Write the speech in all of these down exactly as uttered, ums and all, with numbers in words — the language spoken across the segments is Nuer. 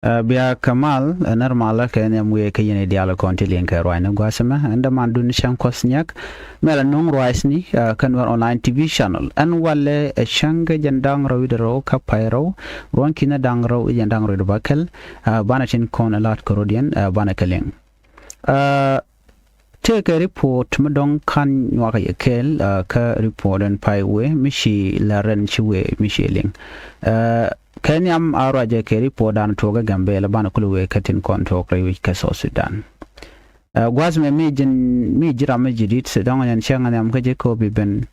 Ɛ, bia kɛ mal, ɛ, nɛr malä kɛ nhiam wi̱i̱ kä yɛn i̱ diaal kɔn ti liŋ kɛ ruacni gua̱a̱th ɛmɛ. Ɛn dämandun cäŋ Kuɔth Nyak, mɛ la nuŋ ruacni, ɛ, kä Nuɛr Online T V channel. Ɛn walɛ ɛ cäŋ kɛ jɛn da̱ŋ rɛw wi̱cdɛ rɛw kä pay rɛw, ruɔ̱n ki̱n da̱ŋ rɛw wi̱cdɛ da̱ŋ rɛw wi̱cdɛ bäkɛl, ɛ, banɛ tin kɔn ɛ la̱t kɛ rɔ̱diɛn, ɛ, banɛ kɛ liŋ. Ɛ, tëëkɛ report mi dɔ̱ŋ ka̱n nyuakɛ yɛ kɛɛl, ɛ, kä report ɛn pay wëë mi ci lär ɛn ci wëë mi ci liŋ. Ɛ, kɛ nhiam a ruacɛ kɛ report dan tuɔɔk ɛ Gambɛla banɛ kulɛ wëë kä tin kɔn tuɔɔk rɛy wi̱c kä South Sudan. Ɛ, gua̱a̱th mɛ mi ji̱n, mi ji̱ ram mi ji̱ di̱t, dɔ̱ŋ ɛn cäŋ nhiam kä ji̱ kopi ben.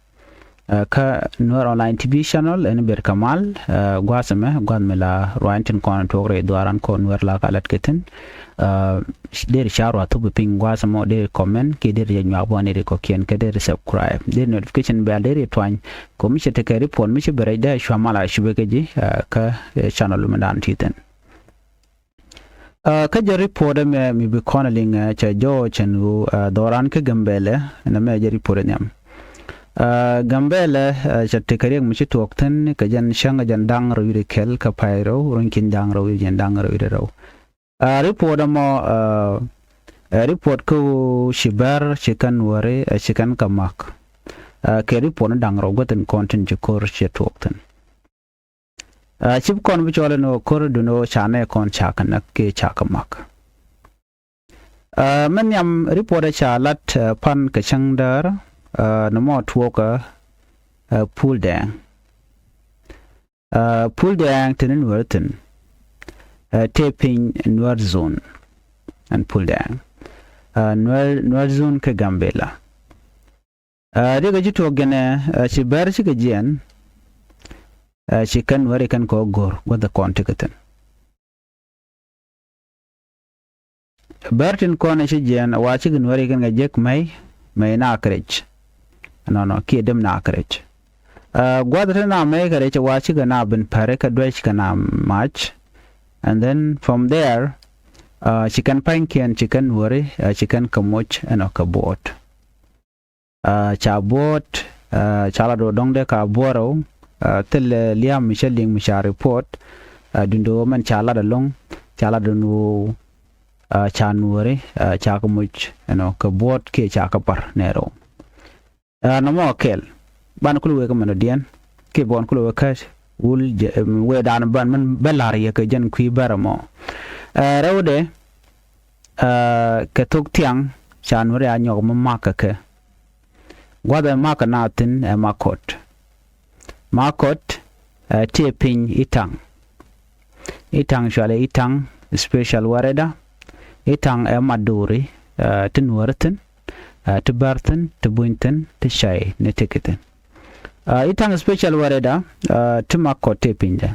Ɛ, kä Nuɛr Online T V channel ɛn ber kɛ mal, ɛ, gua̱a̱th ɛmɛ, gua̱a̱th mi la ruac tin kɔn tuɔɔk rɛy dhuaaran kɔn Nuɛr la ka lät kɛ thi̱n. Ɛ, deri ca ruath thop piny gua̱a̱th ɛmɔ, deri comment, kiɛ deri jɛ nyuak bä nɛy ti kɔ̱kiɛn, kɛ deri subscribe, deri notification bell, deri tuany. Kɛ mi cɛ tekɛ report mi ci ben rɛy dee cua mal a cupɛ kɛ ji̱, ɛ, kä, ɛ, channel mi dan ti thi̱n. Ɛ, kä jɛ report ɛmɛ mi bi kɔn liŋ, ɛ, cɛ jɔɔc ɛn ɣöö, ɛ, dhɔran kä Gambɛla, ɛn ɛmɛ jɛ report ɛ nhiam. Ɛ, Gambɛla, ɛ, cɛ tekɛ riɛk mi ci tuɔɔk thi̱n kɛ jɛn cäŋ jɛn da̱ŋ rɛw wi̱cdɛ kɛl kä pay rɛw, ruɔ̱n ki̱n da̱ŋ rɛw wi̱cdɛ jɛn da̱ŋ rɛw wi̱cdɛ rɛw. Ɛ, report ɛmɔ, ɛ, ɛ, report kä ɣöö ci bär ci kɛn wäri, ɛ, ci kɛn kɛ mak. Ɛ, kɛ report ni da̱ŋ rɛw guäth in kɔn tin ci ko̱r ci tuɔɔk thi̱n. Ɛ, cip kɔn bi cɔl ɛn ɣöö ko̱r dun ɣöö ca nɛ kɔn ca kɛ näk kiɛ ca kɛ mak. Ɛ, mɛ nhiam report ɛ ca lat, ɛ, pan kɛ cäŋ däär, ɛ, nɔmɔ tuɔɔkä, ɛ, Pul Dɛɛŋ. Ɛ, Pul Dɛɛŋ tini Nuɛr thi̱n. Ɛ, tëë piny Nuɛr zone. Ɛn Pul Dɛɛŋ. Ɛ, Nuɛr, Nuɛr zone kä Gambɛla. Ɛ, riɛk ɛ ci tuɔɔk gɛnɛ, ɛ, ci bär cikɛ jiɛn, ɛ, ci kɛn wäri kɛn kɛ ɣöö go̱r guäth ɛ kɔn ti kɛ thi̱n. Bär tin kɔn ɛ ci jiɛn, wa cikɛ Nuɛri kɛn kɛ jek mɛy, mɛy na kɛ rɛc. Nɔnɔ, kiɛ dem na kɛ rɛc. Ɛ, gua̱th ti na mɛy kɛ rɛc, wa cikɛ na ben päri kɛ duec kɛ na mac. And then from there, ɛ, ci kɛn pa̱nykiɛn, ci kɛn Nuɛri, ɛ, ci kɛn kɛ moc ɛnɔ kɛ buɔt. Ɛ, ca buɔt, ɛ, ca lat ɣöö dɔ̱ŋ dee ka buɔt rɛw, ɛ, thilɛ lia̱a̱ mi cä liŋ mi ca report, ɛ, duundɛ ɣöö mɛn ca lat ɛlɔ̱ŋ, ca lat ɛn ɣöö, ɛ, ca Nuɛri, ɛ, ca kɛ moc ɛnɔ kɛ buɔt kiɛ ca kɛ pa̱r nɛ rɛw. Ɛ, nɔmɔ kɛl, banɛ kulɛ wëë kɛ mɛn ɔ diɛn, kiɛ bɔn kulɛ wëë kä wul jɛ, ɛ, wëë dan ban mɛn bä la̱r yɛ kɛ jɛn kui̱ bär ɛmɔ. Ɛ, rɛwdɛ, ɛ, kɛ thok thiaŋ, ca Nuɛri a nyɔk mi mak kɛ kɛ. Gua̱th ɛ mak kɛ na thi̱n ɛ Makɔt. Makɔt, ɛ, tëë piny Itaŋ. Itaŋ cualɛ Itaŋ special warɛda. Itaŋ ɛ mat do̱ri, ɛ, ti Nuɛri thi̱n, ɛ, ti bär thi̱n, ti buny thi̱n, ti cay ni tëki thi̱n. Ɛ, Itaŋ special warɛda, ɛ, ti Makɔt tëë pinydɛ.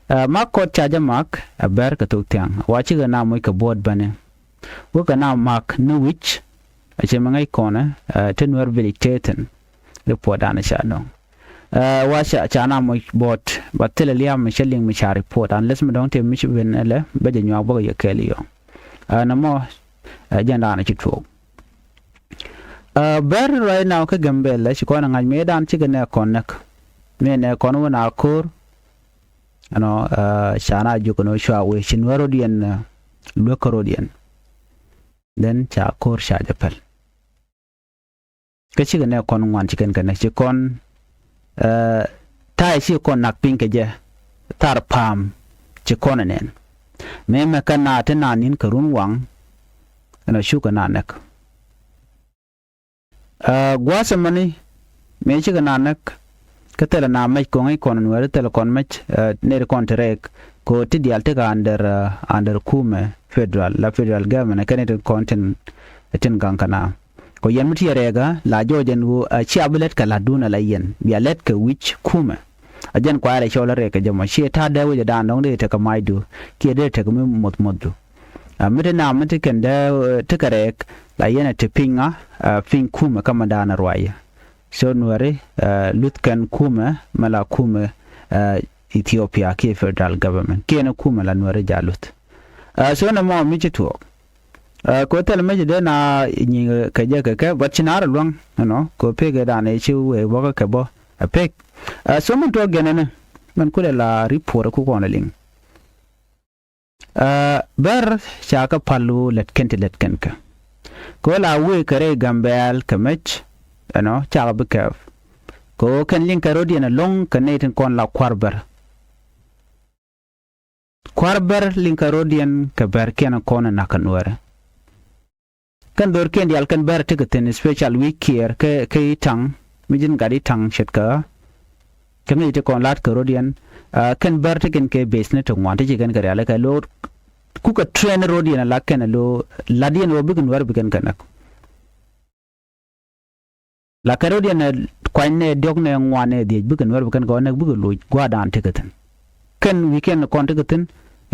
Ɛ, Makɔt ca jɛ mak, ɛ, bär kɛ thok thiaŋ. Wa cikɛ na moc kɛ buɔt bäni. Wä kɛ na mak ni wi̱c, a cɛ mi ŋäc kɔnɛ, ɛ, ti Nuɛr village tëë thi̱n. Report dan ca nɔŋ. Ɛ, wa ca, ca na moc buɔt, ba thilɛ lia̱a̱ mi cä liŋ mi ca report. Unless mi dɔ̱ŋ tëë mi ci ben ɛlɛ, bä jɛ nyuak bä kɛ yɛ kɛɛl yɔ. Ɛ, nɔmɔ, ɛ, jɛn dan ci tuɔɔk. Ɛ, bär right now kä Gambɛla ci kɔn ɛ ŋa̱c mëë dan cikɛ nɛ kɔn näk. Mëë nɛ kɔn wä na ko̱r. Ɛnɔ, ɛ, ca na jiök ɛnɔ cua wee ci Nuɛr rɔ̱diɛn, ɛ, luek kä rɔ̱diɛn. Then ca ko̱r ca jɛ päl. Kä cikɛ nɛ kɔn ŋuan ci kɛn kɛ näk ci kɔn, ɛ, ta̱a̱ ci kɔn nak piny kɛ jɛ. Thar pa̱a̱m ci kɔn ɛ nɛn. Mëë mɛ kɛ na ti na ni̱n kɛ run waŋ. Ɛnɔ cukɛ na näk. Ɛ, gua̱a̱th ɛmɛni mëë cikɛ na näk. Kä thilɛ na mɛc ko̱ŋ i̱ kɔn Nuɛri thilɛ kɔn mɛc, ɛ, nɛy ti kɔn ti rɛɛk. Kɛ ɣöö ti diaal tekɛ under, ɛ, under kumɛ federal, la federal government kɛn i̱ ti kɔn tin, tin gaŋ kɛ na. Kɛ yɛn mi ti rɛɛk ɛ la jɔɔc ɛn ɣöö, ɛ, cia bi lät kɛ la̱tdun ala yɛn bia lät kɛ wi̱c kumɛ. A jɛn kuayɛ rɛ cɔl rɛɛk kɛ jɛ mɔ ciɛ ta̱a̱ dee wecɛ daan dɔ̱ŋ dee tekɛ macdu kiɛ dee tekɛ mi moth mothdu. Ɛ, mi ti na mi ti kɛn dee, ɛ, tekɛ rɛɛk la yɛn ɛ te piny ŋa, ɛ, piny kumɛ kä mi daan ruacɛ. So Nuɛri, ɛ, luth kɛn kumɛ mɛ la kumɛ, ɛ, Ethiopia kiɛ federal government kiɛ ni kumɛ la Nuɛri ja luth. Ɛ, so nɛ mɔ mi ci tuɔɔk. Ɛ, kɛ thil mɛ ci dee na nyiŋ kɛ jɛ kɛ kɛ, but ci naar luaŋ, you know, kɛ pek ɛ dan ɛ ci wee bɔkä kɛ bɔ ɛ pek. Ɛ, so min tuɔɔk gɛnɛ ni min kulɛ la report ku kɔn liŋ. Aa, bär ca kɛ pal ɣöö lät kɛn ti lät kɛn kɛ. Kɛ ɣöö la wëë kɛ rɛy Gambɛl kɛ mec, ɛnɔ, cakɛ bi kɛɛp. Kɛ ɣöö kɛn liŋ kɛ rɔ̱diɛn ɛlɔ̱ŋ kɛ nɛy tin kɔn la kua̱r bär. Kua̱r bär liŋ kɛ rɔ̱diɛn kɛ bär kiɛn kɔn ɛ nak kɛ Nuäärä. Kɛn dhorkiɛn diaal kɛn bär tekɛ thi̱n, especially wi̱i̱ Kiir kɛ, kɛ Itaŋ, mi ji̱n gat Itaŋ ce̱tkɛ ɣä. Cä ŋi̱i̱c ti kɔn la̱t kɛ rɔ̱diɛn, aa, kɛn bär tekɛn kɛ base ni ti ŋuan ti ci kɛn kɛ rialikä lo̱o̱ kukɛ train rɔ̱diɛn ala kɛn ɛ lo̱o̱ la̱tdiɛn ɣöö bikɛ Nuäär bikɛn kɛ näk. La kɛ rɔ̱diɛn ɛ kuany nɛ diɔ̱k nɛ ŋuan nɛ dhiec bikɛ Nuäär bikɛn kɛ ɣä näk bikɛ loc gua̱a̱rdan tekɛ thi̱n. Kɛn wi̱i̱kiɛn kɔn tekɛ thi̱n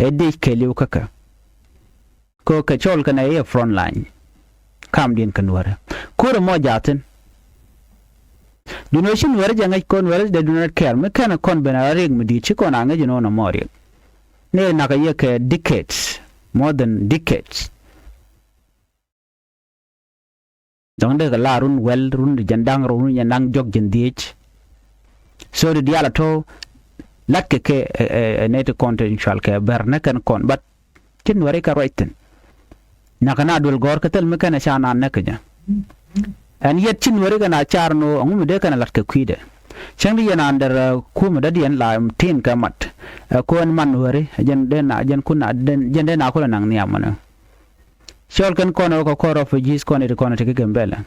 ɛ dec kɛɛliw kä kɛ. Kɛ kɛ cɔl kɛn ɛ i̱ front line. Kamdiɛn kɛ Nuäärä. Ko̱rɛ mɔ jaathin. Duundɛ ci Nuäärä jɛ ŋäc kɔn Nuäärä dee duundɛ kɛɛr mi kɛn kɔn ben a riɛk mi di̱i̱t ci kɔn a ŋäc inɔ nɔ mɔ riɛk. Ni nak a yɛ kɛ decades, more than decades. Dɔ̱ŋ dee kɛ la run wäl, run di jɛn da̱ŋ rɛw, run jɛn da̱ŋ jɔk, jɛn dhiec. So di diaal a tɔ latkɛ kɛ ɛ, ɛ, ɛ, nɛy ti kɔn ti cual kɛ bär nɛ kɛn kɔn, but ci Nuäri kɛ ruac thi̱n. Nakä na duel gɔ̱r kä thil mi kɛn ɛ ca naan näk kɛ jɛ. Ɛn yɛt ci Nuäri kɛn a car ni ɣöö ɛŋu mi dee kɛn a latkɛ kui̱dɛ. Cäŋ di yɛn an dɛr, ɛ, kumɛ dɔ̱diɛn la tin kɛ mat. Ɛ, ko̱n man Nuäri jɛn dee na, jɛn kun na, jɛn dee na kulɛ naŋ nhiam mɔnɛ. Cɔl kɛn kɔn ɛ wä kɛ kɔn refugees kɔn iti kɔn iti kä Gambɛlɛ.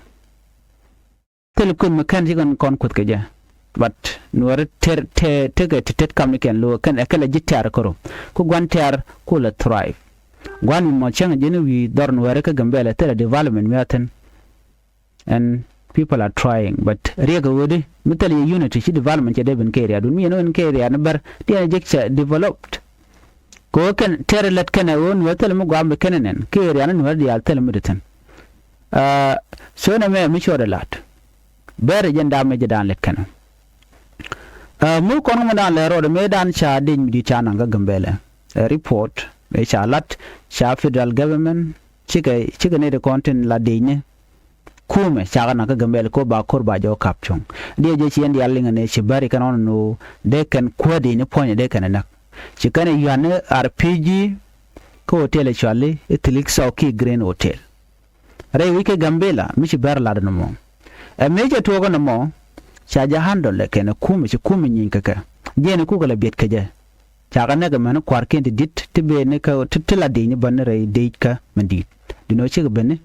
Thil kueth mi kɛn ci kɛn kɔn kueth kɛ jɛ. But Nuäri tɛr, tɛ, tekɛ ti tet kam ni kɛn lo̱o̱ kɛn ɛ kɛlɛ ji̱ tɛ̈r kärɔ. Ku gua̱n tɛ̈r kulɛ thrive. Gua̱n mi mɔ cäŋ ji̱n wi̱i̱ dhɔr Nuäri kä Gambɛlɛ thilɛ development mi a thi̱n. And people are trying, but riɛk ɛ ɣöödi mi thil yɛ unity ci development cɛ dee ben kɛ area dun mi yɛn ɣän kɛ area ni bär diɛn jek cɛ developed. Kɛ ɣöö kɛn tɛr lät kɛn ɛ ɣöö Nuäär thil mi guam bi kɛn ɛ nɛn kɛ area ni Nuäär diaal thil mi di thi̱n. Aa, so nɛ mɛ mi cuɔt ɛ la̱t bɛr ɛ jɛn da̱a̱m mɛ jɛ da̱a̱n lät kɛn ɛ. Aa, mi kɔn ŋä mɛ da̱a̱n lɛ rɔɔdɛ mëë da̱a̱n ca dec mi di̱i̱t ca naŋ kä Gambɛlɛ. Ɛ report mëë ca la̱t ca federal government cikɛ, cikɛ nɛy ti kɔn tin la decni. Kumɛ cakɛ naŋ kä Gambɛlɛ ko ba ko̱r ba jɔk kap cuɔ̱ŋ. Diɛ jɛ ci ɛn diaal liŋɛ ni ci bäri kɛn ɣɔn ni dee kɛn kuäär dec ni puɔ̱nyɛ dee kɛn ɛ näk. Ci kɛn ɛ yuan ni R P G kä hotel ɛ cuali i̱ Thilik Thok kiɛ Green Hotel. Rɛy wi̱c kä Gambɛlɛ mi ci bär lat ni mɔ. Ɛ mëë cɛ tuɔɔk ni mɔ ca jɛ handle ɛ kɛn ɛ kumɛ ci kumɛ nyieeny kɛ kɛ. Jiɛn ɛ kukɛ lɛ biɛt kɛ jɛ. Cakɛ näk ɛ mɛn kua̱rkiɛn ti di̱t ti ben ni kä ti, ti la dec ni bän ni rɛy dec kä mɛn di̱i̱t. Duundɛ cikɛ ben ni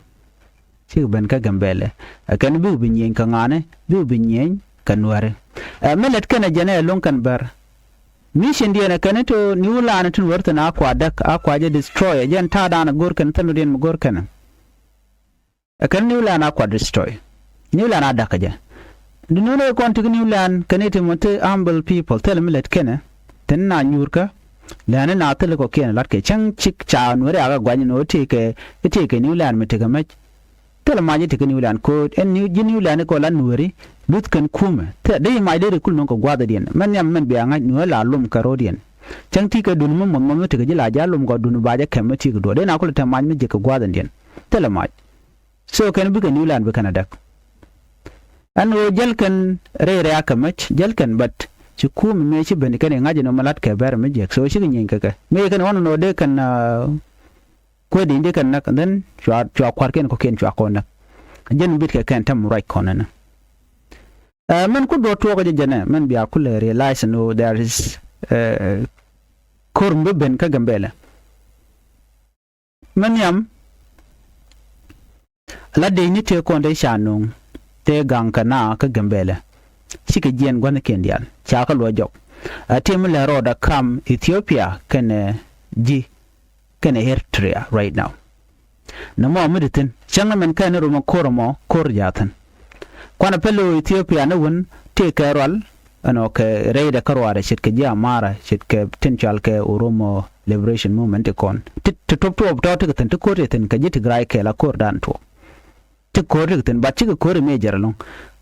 Cikɛ ben kä Gambɛlɛ. Ɛ kɛn bikɛ bi nyieny kɛ ŋa̱a̱ni, bikɛ bi nyieny kɛ Nuäri. Ɛ mi lät kɛn ɛ jɛn ɛ lo̱ŋ kɛn bär. Mission diɛn ɛ kɛn to New Land tin wär thin a kua däk, a kua jɛ destroy. Ɛ jɛn ta̱a̱dan ɛ go̱r kɛn thil diɛn mi go̱r kɛn. Ɛ kɛn New Land a kua destroy. New Land a da̱k ɛ jɛ. Di nunɛ kɔn ti kä New Land kɛn iti mɔ ti humble people thil mi lät kɛn ɛ. Thin na nyuurkä. Lɛni na thil kɔ kiɛn lat kɛ cäŋ cik ca Nuäri a kɛ guany ni wä ti kɛ, ti kɛ New Land mi ti kɛ mec. Thilɛ mac i̱ ti kä New Land ko̱o̱t ɛn ji̱ New Land i̱ kɔ la Nuääri luth kɛn kumɛ. Thilɛ dee i̱ mac dee ri kul nöŋ kɛ gua̱a̱th i̱diɛn mɛn nhiam mɛn bia ŋa̱c Nuäär la lom kɛ ro̱diɛn. Cäŋ ti kɛ dun mi muɔth muɔth mi ti kɛ ji̱ la ji̱ a lom kɛ dun ba jɛ kɛm mi ti kɛ duɔ̱ɔ̱r dee na kulɛ te mac mi ji̱ kɛ gua̱a̱th i̱diɛn. Thilɛ mac. So kɛn bikɛ New Land bi kɛn a däk. Ɛn ɣöö jäl kɛn rɛy rɛ̈ɛ̈k kɛ mäc jäl kɛn bät ci kumɛ mëë ci ben kɛn i̱ ŋa̱c inɔ mi la̱t kɛ bɛr mi jiäk so cikɛ nyieny kɛ kɛ mëë kɛn ɣɔn inɔ dee kɛn. Kuɛ di̱ny di kɛn näk and then cua, cua kua̱rkiɛn kɔ̱kiɛn cua kɔn näk. Jɛn bit kɛ kɛn tɛm ruac kɔn ɛnɛ. Ɛ mɛn ku duɔt tuɔɔk jɛ jɛnɛ mɛn bia kulɛ realize ni there is, ɛ, ko̱r mi bi ben kä Gambɛlɛ. Mɛn nhiam la dec ni tëë kɔn dee ca no̱o̱ŋ tëë gaŋ kɛ na kä Gambɛlɛ. Cikɛ jiɛn gua̱thnikiɛn diaal ca kä luɔc jɔk. Ɛ tëë mi lɛ rɔɔdɛ kam Ethiopia kɛnɛ ji̱ kɛnɛ Eritrea right now. Nɛ mɔ mi di thi̱n cäŋ ni mɛn kɛn ni rom ɛ ko̱r ɛmɔ ko̱r jaathin. Kuanɛ pɛl ɣöö Ethiopia ni wun tëë kɛ rual ɛnɔ kɛ rɛydɛ kä ruaadɛ ce̱tkɛ ji̱ Amara ce̱tkɛ tin cual kɛ Oromo Liberation Movement ti kɔn ti, ti tuɔp tuɔp tɔ̱ ti kɛ thi̱n ti ko̱r ti thi̱n kɛ ji̱ Tigray kɛɛl a ko̱r dan tuɔp. Ti ko̱r ti kɛ thi̱n but cikɛ ko̱r ɛ mɛ jɛr ɛlɔ̱ŋ.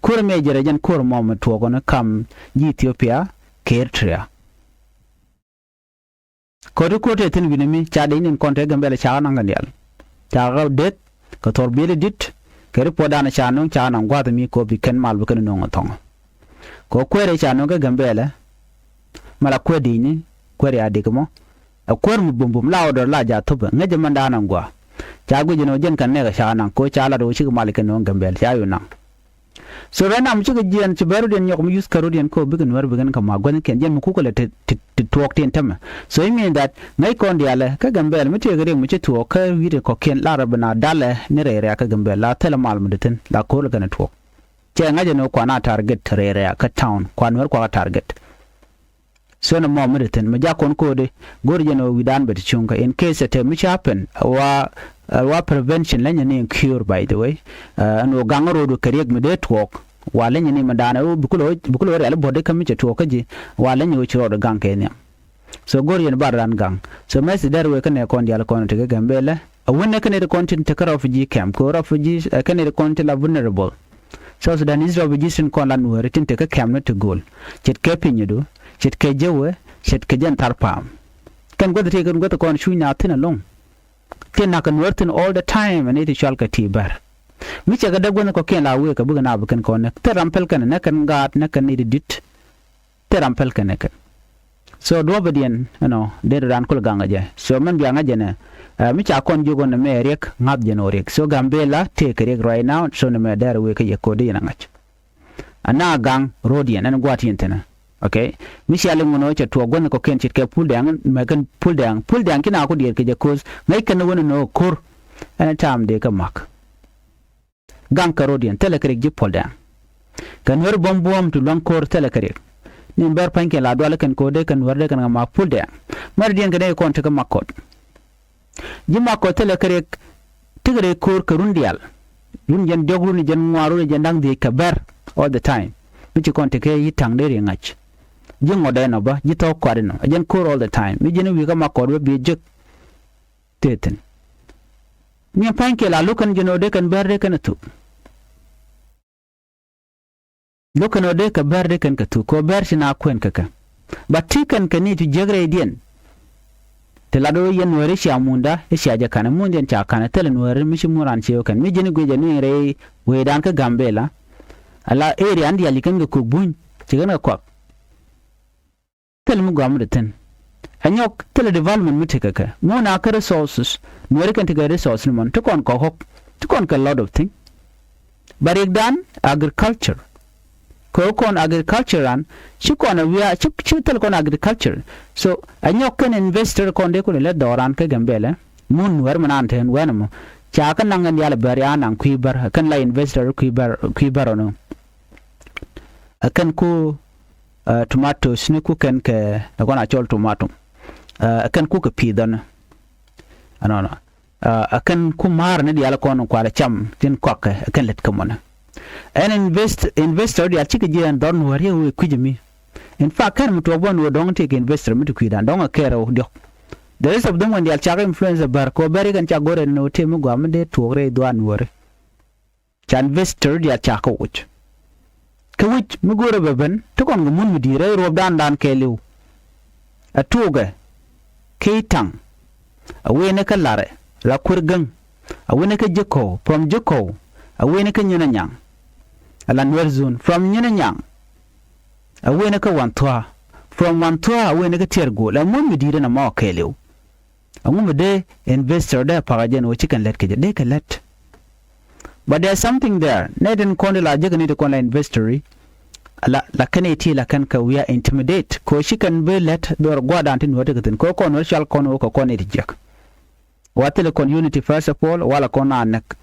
Ko̱r ɛ mɛ jɛr ɛ jɛn ko̱r ɛmɔ mi tuɔɔk ɔni kam ji̱ Ethiopia kɛ Eritrea. Kɔti ko̱r tɛ thi̱n wi̱ni mi ca dec ni̱n kɔn tɛ Gambɛlɛ ca ɣä naŋ kɛ diaal. Ca ɣä deth kɛ thɔr bieli di̱t kɛ ri puɔ̱t danɛ ca no̱o̱ŋ ca ɣä naŋ gua̱a̱th mi ko̱ bi kɛn mal bi kɛn no̱o̱ŋ ɛ thɔŋ. Kɛ kuɛɛrɛ ca no̱o̱ŋ kɛ Gambɛlɛ. Mala kuɛɛr di̱cni kuɛɛr ya dik mɔ. Ɛ kuäär mi bumbum la ɣöö dɔr la jath thöpɛ ŋäcɛ mɛndan ɛn gɔaa. Ca guic ɛn ɣöö jɛn kɛn nɛɛkɛ ca naŋ kɛ ɣöö ca lat ɣöö cikɛ mal kɛn ɣöö Gambɛl ca yu naŋ. So right now mi cikɛ jiɛɛn ci bɛ rot yɛn nyɔk mi yuth kä rot yɛn kä ɣöö bikɛ Nuäär bikɛn kɛ mak gua̱thnikiɛn jɛn mi kukɛ lɛ ti ti ti tuɔɔk tin tämɛ. So it mean that ŋäc kɔn diaalɛ kä Gambɛl mi tëëkɛ riɛk mi ci tuɔɔk kä wi̱i̱dɛ kɔ̱kiɛn lar rɛ bi na dalɛ ni rɛy rɛ̈ɛ̈ kä Gambɛl la thilɛ mal mi dee thi̱n la ko̱r lɛ kɛn tuɔɔk. Cɛ ŋa̱c ɛn ɣöö kuan a target rɛy rɛ̈ɛ̈ kä town kuan Nuäär kuakä target. So nɛ mɔ mi dee thi̱n mi jak kɔn ko̱o̱di go̱o̱ri jɛn ɣöö wi̱dan bɛ ti cuŋ kä in case ɛ te mi ca happen wa wa prevention leny ni in cure by the way. Ɛn ɣöö gaŋ ro̱o̱du kɛ riɛk mi dee tuɔɔk wa leny ni mi daanɛ ɣöö bi kulɛ ɣöö bi kulɛ ɣöö riali buɔ̱tdi kä mi cɛ tuɔɔk kä ji̱ wa leny ɣöö ci rɔɔdu gaŋ kɛ nhiam. So go̱o̱ri jɛn bar dan gaŋ. So message dɛr wee kä nɛ kɔn diaal kɔn ti kä Gambɛlɛ a wun nɛ kä nɛ ti kɔn tin te kä refugee camp kɛ ɣöö refugee ɛ kä nɛ ti kɔn ti la vulnerable. South Sudanese refugees tin kɔn la Nuääri tin te kä kɛmni ti gööl ce̱tkɛ pinydu ce̱tkɛ jäwɛ ce̱tkɛ jɛn thar pa̱a̱m. Kɛn guäth ti kɛn guäth kɔn cuc na thi̱n ɛlɔ̱ŋ. Tin na̱k kɛ Nuäär thi̱n all the time ɛn i̱ ti cual kɛ ti bär. Mi cɛ kɛ dee guäth kɔ̱kiɛn la wëë kɛ bikɛ na bi kɛn kɔn näk thil ram päl kɛn näk kɛn gaat näk kɛn i̱ ti di̱t. Thil ram päl kɛn näk kɛn. So duɔ̱ɔ̱pɛ diɛn ɛnɔ dee raan kul gaŋ ɛ jɛ so mɛn bia ŋa̱c jɛn ɛ mi ca kɔn jiök ɣän ɛmɛ riɛk ŋa̱th jɛn ɔ riɛk so Gambɛla tëëkɛ riɛk right now so nɛmɛ dɛr wëë kä yɛ ko̱dɛ yɛn a ŋa̱c. Ana gaŋ ro̱o̱diɛn ɛn gua̱a̱t yɛn thi̱nɛ. Okay. Mi cia liŋ ɣän ɔ cɛ tuɔɔk guänh kɔ̱kiɛn ce̱tkɛ Pul Dɛŋ mɛ kɛn Pul Dɛŋ Pul Dɛŋ ci na ku diɛɛr kɛ jɛ ko̱th ŋäc kɛn ɣän ɛn ɔ ko̱r. Ɛn ɛ ta̱a̱m dee kä ma̱k. Gaŋ kɛ ro̱diɛn thilɛ kɛ rik ji̱ Puɔl Dɛŋ. Kɛ Nuɛr buɔ̱m buɔ̱ɔ̱m ti lua̱ŋ ko̱r thilɛ kɛ rik. Ni bɛr pa̱ny kɛ la dual kɛn ko̱r dee kɛn Nuɛr dee kɛn kɛ ma Puɔl Dɛŋ. Mɛr diɛn kɛ dee kɔn tekɛ Makɔt. Ji̱ Makɔt thilɛ kɛ rik. Tekɛ rik ko̱r kɛ run diaal. Run jɛn diɔ̱k run jɛn ŋuan run jɛn da̱ŋ dhiec kɛ bɛr all the time. Mi ci kɔn tekɛ yi ta̱ŋ dee ri ŋa̱c. Ji̱ ŋɔt dee nɔ bä ji̱ thɔɔk kuat inɔ a jɛn ko̱r all the time mi ji̱n wi̱i̱ kä Makɔt bä bi jek. Tëë thi̱n. Ni pa̱ny kɛ la lo̱k kɛn ji̱n ɔ dee kɛn bɛr dee kɛn a thuk. Lo̱k kɛn ɔ dee kɛ bɛr dee kɛn kɛ thuk kɛ ɔ bɛr ci na kuɛn kɛ kɛ. Ba ti kɛn kɛ ni ti jiäk rɛydiɛn. Ti lat ɣöö yɛn Nuääri cia munda i̱ cia jɛ ka̱n i̱ mundiɛn ca ka̱n i̱ thilɛ Nuääri mi ci mun ran cie wä kɛn mi ji̱n i̱ guic ɛ ni rɛy wecdan kä Gambɛla. Ala area an diaal ci kɛn kɛ kök buny ci kɛn kɛ kuak. Thilɛ mi guamdɛ thi̱n. Ɛ nyɔk thilɛ development mi tekɛ kɛ muɔ̱ɔ̱n a kä resources. Nuɛri kɛn tekɛ resource ni mɔn ti kɔn kɔk ɣɔk ti kɔn kɛ lot of thing. Ba riɛkdan agriculture. Kɛ ɣöö kɔn agriculture ran ci kɔn ɛ wiaa ci ci thil kɔn agriculture. So ɛ nyɔk kɛn investor kɔn dee kun ilɛ dhɔran kä Gambɛlɛ. Mun Nuɛr mi naan te ɛn wɛn ɛmɔ ca kä naŋ kɛn diaal ɛ bɛr ya naŋ kui̱ bär ɛ kɛn la investor kui̱ bär kui̱ bär ɔnɔ. Ɛ kɛn ku tomatoes ni ku kɛn kɛ ɛ kɔn a cɔl tomato. Ɛ kɛn ku kɛ pi̱i̱th ɔn ɛnɔnɔ. Ɛ kɛn ku ma̱a̱r ni diaal kɔn kualɛ cam tin kɔakɛ ɛ kɛn lät kä mɔnɛ. Ɛn invest investor diaal cikɛ jiɛ ɛn dhɔr Nuääri ɛ wee kui̱c ɛmi. In fact kɛn mi tuɔɔk bä Nuäär dɔ̱ŋ tëëkɛ investor mi ti kui̱dan dɔ̱ŋ ɛ kɛɛr ɛ wä diɔ̱k. The rest of them wɛn diaal cakɛ influence ɛ bär kɛ wä bär ikɛn cak go̱rɛ ni wä tëë mi gɔaa mi dee tuɔɔk rɛy dhuaar Nuääri. Ca investor diaal ca kä wuc. Kä wi̱c mi go̱o̱rɛ bɛ ben ti kɔn kɛ mun mi di̱i̱t rɛy ruɔ̱pdan dan kɛɛliw. Ɛ tuukɛ key taŋ. Ɛ weenɛ kä larɛ la kuer gäŋ. Ɛ weenɛ kä ji̱ kɔw from ji̱ kɔw. Ɛ weenɛ kä nyin ɛ nyaŋ. Ɛ la Nuɛr zone from nyin ɛ nyaŋ. Ɛ weenɛ kä wan thua̱a̱ from wan thua̱a̱ ɛ weenɛ kä tiɛɛr go̱o̱l ɛ mun mi di̱i̱t ɛn ɛ mɔ kɛɛliw. Ɛŋu mi dee investor dee pakä jɛn ɣöö ci kɛn lät kɛ jɛ dee kɛ lät. But there's something there nɛ tin kɔn di la jek ni ti kɔn la investor. La la kɛn iti la kɛn kɛ wi̱i̱ a intimidate kɛ ɣöö ci kɛn bi lät dhɔr gua̱a̱dan ti nuɔ̱ɔ̱r ti kɛ thi̱n kɛ ɣöö kɔn wä cual kɔn ɣöö kɛ kɔn iti jiɛk. Wa thilɛ kɔn unity first of all wala kɔn a näk.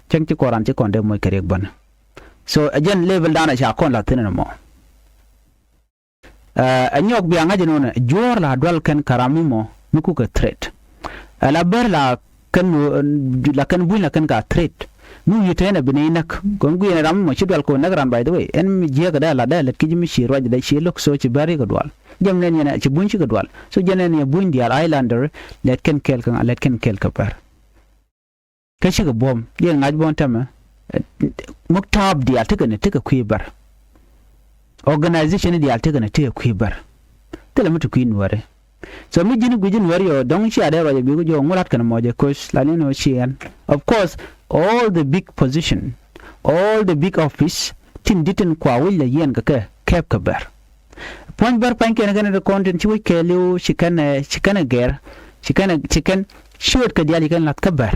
Cäŋ ci kɔn ran ci kɔn dee moc kɛ riɛk bän. So ɛ jɛn level dan a ca kɔn la thi̱n ɛn mɔ. Ɛ nyɔk bia ŋa̱c ɛn ɣöö nɛ juɔ̱ɔ̱r la dual kɛn karam mi mɔ mi kukɛ threat. Ɛ la ber la kɛn la kɛn buny la kɛn ka threat. Mi wi̱i̱ tɛn ɛ bi ni näk kɔn guiɛn ram mi mɔ ci dual kɛ ɣöö näk ran by the way ɛn mi jiääk ɛ dee la dee lät ki ji̱ mi ci ruac dee ci lo̱k so ci ber yikɛ dual. Jɛm nɛn yɛn ɛ ci buny cikɛ dual so jɛn nɛn yɛ buny diaal islander lɛt kɛn kɛɛl kɛ ŋa lɛt kɛn kɛɛl kɛ ber. Kä cikɛ buɔ̱m diɛn ŋa̱c buɔ̱m tämɛ. Muk ta̱a̱p diaal tekɛ ni tekɛ kui̱ bär. Organization diaal tekɛ ni tekɛ kui̱ bär. Thilɛ mi ti kui̱ nuɔ̱ɔ̱ri. So mi ji̱n gui̱c ji̱ nuɔ̱ɔ̱ri yɔ dɔ̱ŋ cia dee ruac a bi̱i̱ ku jɔɔk ŋulat kɛn mɔc ɛ koc la ni ni wä ci ɛn. Of course all the big position, all the big office tin di̱t tin kua wi̱c la yiɛn kɛ kɛ kɛp kɛ bär. Puɔ̱ny bär pa̱ny kɛn kɛn ti kɔn tin ci wec kɛɛliw ci kɛn, eh, ci kɛn ɛ gɛr, ci kɛn, ci kɛn ciööt kɛ diaal ci kɛn la̱th kä bär.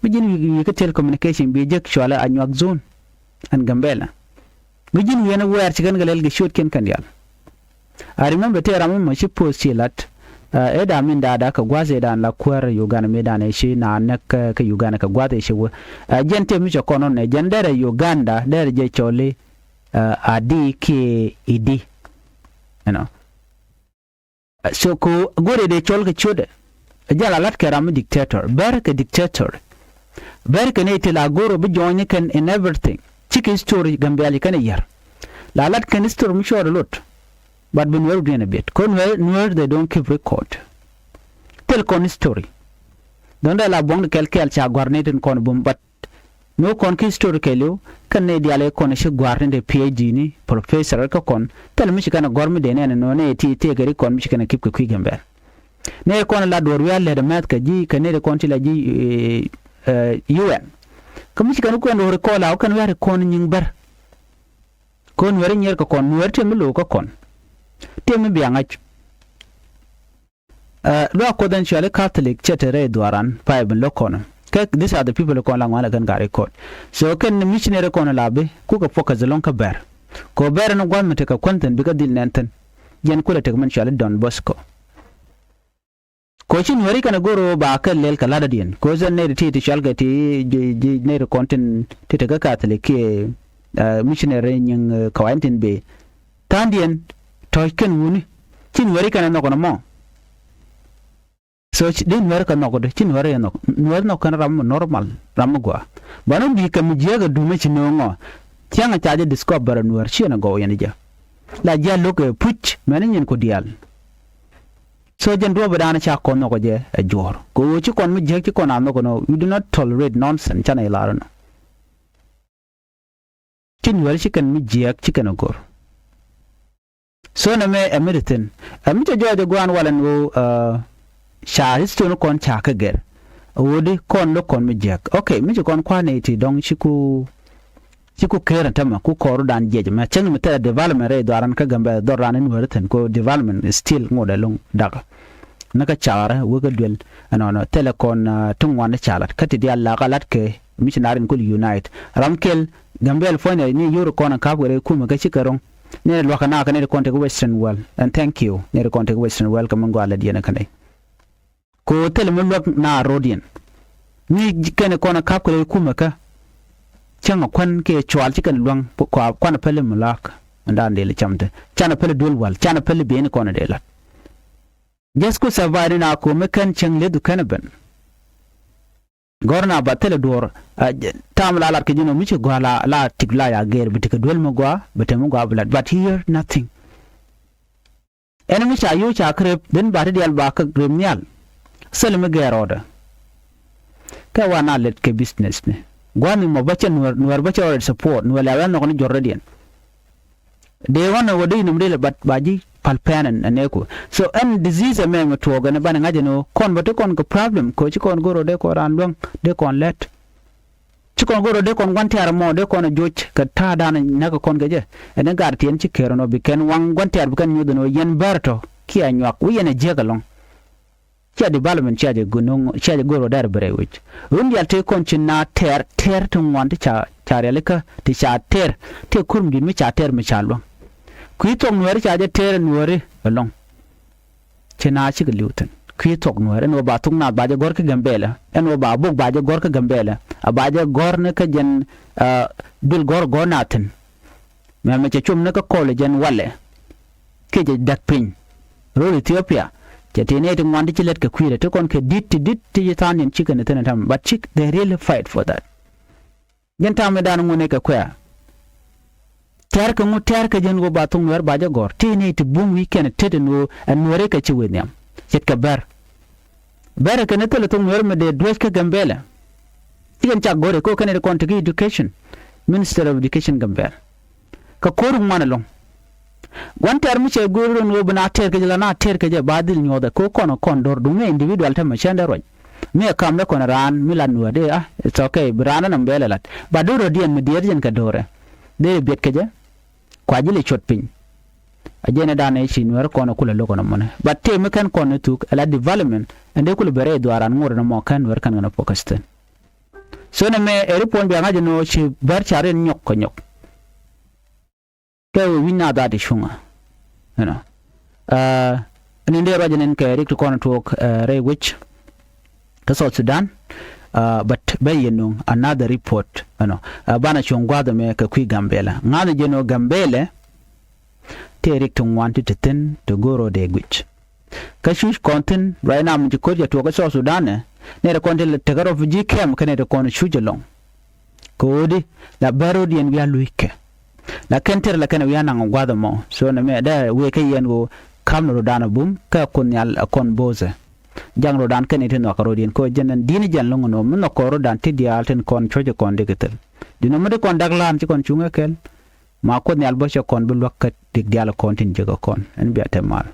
Mi ji̱n wi̱i̱, wi̱i̱ kä telecommunication bi jek cualɛ Anyuak zone ɛn Gambɛla. Mi ji̱n wi̱i̱ ɛn wɛɛr ci kɛn kɛ lɛl kɛ ciöötkiɛn kɛn diaal. I remember tëë ram mi mɔ ci post ci la̱t, eh, ëëdan min da̱a̱ da̱a̱ kɛ gua̱th ëëdan la kuäär Uganda mi dan ëë ci na näk, eh, kä Uganda kɛ gua̱th ëë ci wä. Eh, jɛn tëë mi cɛ kɔn ɔn ɛ jɛn derɛ Uganda derɛ jɛ cɔli, eh, Adi kiɛ Idi. You know. So ko go̱rɛ dee cɔl kɛ ciötdɛ. Jal a la̱t kɛ ram mi dictator. Bɛr kɛ dictator. Bɛr kɛ nɛy ti la go̱rɛ bi jɔɔny kɛn in everything. Cikɛ history Gambɛl kɛn a yär. La la̱t kɛn history mi cuɔɔr lot. But bi Nuɛr wä duiɛn a biɛt. Ko Nuɛr, Nuɛr they don't keep record. Thil kɔn history. Dɔ̱ŋ dee la buɔ̱ŋ di kɛl kɛl ca gua̱r nɛy tin kɔn bum, but ni wä kɔn ki history kɛɛliw, kɛn nɛy diaal ɛ kɔn ci gua̱a̱r ni dee P H D ni, professor kä kɔn, thil mi ci kɛn a gɔ̱r mi dee nɛn nɔ nɛy ti tëëkɛ ri kɔn mi ci kɛn a kip kɛ kui̱ Gambɛl. Nɛy kɔn la duɔ̱ɔ̱r wi̱i̱ a lɛt a mɛth kɛ ji̱, kɛ nɛy kɔn ti la ji̱, eh, eh, U N. Kä mi ci kɛn kuɛn duɔ̱ɔ̱r kɔn la wä kɛn wi̱i̱ a ri kɔn nyiŋ bär. Kɔn Nuɛr nyier kɛ kɔn, Nuɛr tiɛm mi lo̱o̱ kä kɔn. Tiɛm mi bia ŋa̱c. Ɛ, luaak Kuɔth ɛn cɔali Catholic cɛ te rɛy dhuaaran pay bin lo̱k kɔn. Kɛ, these are the people kɔn la ŋuan la kɛn ka record. So kɛn missionary kɔn la bi kukɛ focus ɛlɔ̱ŋ kä bɛr. Kɛ bɛr ɛn gua̱th mi tekɛ kuän thi̱n bikɛ dhil nɛn thi̱n. Jɛn kulɛ tek min cɔali Don Bosco. Kɛ ci Nuɛri kɛn go̱r ɣöö ba kɛ lɛl kɛ la̱t dɔ̱diɛn. Kɛ sɛn nɛy ti ti cɔalkɛ ti ji̱, ji̱ nɛy kɔn tin ti tekɛ Catholic kiɛ, ɛ, missionary nyiŋ, ɛ, kɛ wa̱i̱n tin bëë. Tha̱a̱ŋdiɛn tɔ̱c kɛn wuni. Ci Nuɛri kɛn ɛ nhɔk ɛn ɛmɔ. So ci, dee Nuɛri kɛ nhɔk ɛ dee, ci Nuɛri ɛ nhɔk. Nuɛri nhɔk kɛn ram mi normal, ram mi gɔaa. Banɛ bi kɛ mi jiääk ɛ duŋ ɛ ci nööŋɔ. Thia̱ŋ ɛ ca jɛ discover ɛ Nuɛr, ci ɛn ɛ gɔw yɛn ɛ jɛ. La jia̱ lo̱k ɛ puc, mɛn ɛ nyin ku diaal. So jɛn duɔ̱ɔ̱p ɛ da̱a̱n ɛ ca kɔn nhɔk ɛ jɛ ɛ juɔ̱ɔ̱r. Kɛ ɣöö ci kɔn mi jiääk ci kɔn a nhɔk ɛnɔ, we do not tolerate nonsense, canɛ ilar ɛnɔ. Ci Nuɛr ci kɛn mi jiääk ci kɛn a go̱r. So nɛmɛ ɛ mi ti thi̱n. Ɛ mi cɛ jɔɔc ɛ gua̱a̱n walɛ ni ɣöö, ɛ, ca history ni kɔn ca kä gɛr. Ɛ ɣöö di kɔn lo̱k kɔn mi jiääk. Okay, mi ci kɔn kua̱r nɛy ti dɔ̱ŋ ci ku, ci ku ker ɛn tämɛ, ku kɔɔr dan jiɛc mɛ. Cäŋ mi thilɛ development rɛy dhuaaran kä Gambɛl dhɔr ran in Nuɛr thi̱n, ko development is still ŋot ɛlɔ̱ŋ dakä. Ni kä caarä, wek kä duel, ɛnɔnɔ, thilɛ kɔn, ah, ti ŋuan ni ca lat. Kä ti diaal la kä lat kɛ, missionary in kul unite. Ram kɛl, Gambɛl puɔ̱nydɛ ni yio̱r kɔn in ka̱p kɛ rɛy kumɛ kä cikɛ ro̱ŋ. Ni luakä nakä ni kɔn tek Western world. And thank you. Ni kɔn tek Western world kɛ mi gɔaa lät yɛn kä nɛy. Ko thil mi luäk na ro̱diɛn. Ni kɛn kɔn in ka̱p kɛ rɛy kumɛ kä. Cäŋ a kuan kɛ cual ci kɛn luäŋ, kua-, kuan a päli mi la̱k. Ndan dee li cam te. Can a päli duel wal. Can a päli ben kɔn in dee lat. Just ku survive ni na ko̱mi kɛn cieŋ leth kɛn ben. Gɔr na ba thilɛ duɔr, ah, j-, tam la lat kɛ ji̱n ɔ mi ci gɔaa la, la tik la ya gɛr bi tik kɛ duel mi gɔaa, bi te mi gɔaa bi lat. But here, nothing. Ɛn mi ca yo̱o̱ ca kɛ rep, then ba ti diaal ba kɛ rep nhial. Thil mi gɛr rɔɔdɛ. Kɛ wa na lɛt kɛ business ni. Gua̱n ni mɔ bä cɛ Nuɛr, Nuɛr bä cɛ already support, Nuɛr la wä nhɔk ni jɔr rɛdiɛn. Dee ɣɔn ɛ wä dee inom dee lɛ bat ba ji̱ pal pɛn ɛn, ɛn ɛ ku. So ɛn disease ɛmɛ mi tuɔɔk ɛn ɛ banɛ ŋa̱c ɛn ɣöö kɔn bä ti kɔn kɛ problem kɛ ɣöö ci kɔn go̱r ɣöö dee kɔn raan luäŋ dee kɔn lɛt. Ci kɔn go̱r ɣöö dee kɔn gua̱n tɛ̈r ɛmɔ dee kɔn ɛ joc kɛ ta̱a̱dan ɛ näk kɛ kɔn kɛ jɛ. Ɛn ɛ gat tiɛn ci ker ɛn ɣöö bi kɛn waŋ gua̱n tɛ̈r bi kɛn nyoth ɛn ɣöö yɛn bär tɔ kiɛ Anyuak wi̱c yɛn ɛ jiäk ɛlɔ̱ŋ. Cia development cia jɛ gunöŋ, cia jɛ go̱r wä dɛr bɛ rɛy wec. Run dial tëë kɔn ci na tɛɛr, tɛɛr ti ŋuan ti ca, ca rialikä, ti ca tɛɛr, tëë kur mi di̱t mi ca tɛɛr mi ca luäŋ. Kui̱ thuɔk Nuɛɛri ca jɛ tɛɛr Nuɛɛri ɛlɔ̱ŋ. Ci na cikɛ li̱w thi̱n. Kui̱ thuɔk Nuɛɛri, ɛn ɣöö ba thuk naath ba jɛ gɔ̱r kä Gambɛlɛ, ɛn ɣöö ba bok ba jɛ gɔ̱r kä Gambɛlɛ, a ba jɛ gɔ̱r ni kä jɛn, ah, duël gɔ̱r gɔ̱r naath thi̱n. Mɛmɛ cɛ com ni kä kɔl jɛn walɛ. Kiɛ cɛ däk piny. Rol Ethiopia. Cɛ ti nɛy ti ŋuan ti ci lät kɛ kui̱dɛ ti kɔn kɛ di̱t ti di̱t ti ci tha̱a̱ŋdiɛn cikɛ ni thi̱n ɛ täämɛ. But cik, they really fight for that. Jɛn täämɛ dan ŋun ɛ kɛ kuɛ̈ɛ̈. Tɛ̈r kɛ ŋu tɛ̈r kɛ jɛn ɣöö ba thok Nuɛɛr ba jɛ gɔ̱r. Ti nɛy ti buɔ̱m wi̱i̱ kɛn tet ɛn ɣöö ɛ Nuɛɛri kɛ ci wëë nhiam. Ce̱tkɛ bɛr. Bɛr kɛn thilɛ thok Nuɛɛr mi dee duäc kä Gambɛlɛ. Ci kɛn cak go̱rɛ ko kɛn ɛ kɔn tekɛ education. Minister of Education Gambɛl. Kä ko̱r ŋuan ɛlɔ̱ŋ. Gua̱n tɛɛr mi cɛ go̱r run ɣöö bi na tɛɛr kɛ jɛ la na tɛɛr kɛ jɛ ba dhil nyuɔthɛ ko kɔn kɔn do̱r duŋ ɛ individual tämɛ cɛn dee ruac. Mi ɛ kam dee kɔn raan mi lat Nuɛɛr dee, ah, it's okay, bi raan ɛn Gambɛlɛ lat. Ba do̱r rɔ diɛn mi diɛɛr jɛn kɛ do̱rɛ. Dee biɛt kɛ jɛ. Kua ji̱ lɛ cuɔt piny. A jɛn ɛ dan ɛ ci Nuɛr kɔn ɛ kulɛ lo̱k ɛn ɛmɔnɛ. But tëë mi kɛn kɔn ni thuk ɛ la development ɛn dee kulɛ bɛ rɛy dhuaaran ŋot ɛn ɛmɔ kɛn Nuɛr kɛn kɛn ɛ focus thi̱n. So nɛ mɛ ɛ ri puɔ̱ny bia ŋa̱c ɛn ɣöö ci bär ca rin nyɔk kɛ nyɔk. Kɛ wi̱i̱ wi̱ny na dhaat i̱ cuŋä. Ɛnɔ. Ɛn in dee ruac ɛn in kɛ rik ti kɔn tuɔɔk rɛy wec kä South Sudan. But bɛ yɛ nuŋ another report ɛnɔ. Banɛ cuŋ gua̱a̱th ɛmɛ kɛ kui̱ Gambɛlɛ ŋa̱th jɛ nɔ Gambɛlɛ. Tëë rik ti ŋuan ti ti thi̱n ti go̱o̱r rɔ dee guic. Kä cuc kɔn thi̱n ruac nam ci ko̱r jɛ tuɔɔk kä South Sudan ɛ nɛy ti kɔn ti tekä refugee camp kä nɛy ti kɔn cuc ɛlɔ̱ŋ. Kɛ ɣöödi la bär rot yɛn wi̱i̱ a lui̱ckɛ. La kɛn tɛr la kɛn wi̱i̱ a naŋ gua̱th ɛmɔ so nɛ mɛ dee wëë kä yɛn ɣöö ka̱m ni rotdan a bum kä Kuoth Nhial a kɔn bo̱o̱thɛ. Jaŋ rotdan kɛn i̱ ti nhɔakä rot yɛn kɛ ɣöö jɛn ɛn di̱n jɛn lo̱ŋ ɛn ɣöö mi nhɔk kɔn rotdan ti diaal tin kɔn cuɔ̱cɛ kɔn dikɛ thil. Di̱n ɣöö mi ti kɔn dak la̱a̱n ci kɔn cuŋ ɛ kɛl. Ma Kuoth Nhial bä cɛ kɔn bi luäk kä dik diaal kɔn tin jek ɛ kɔn ɛn bia te mal.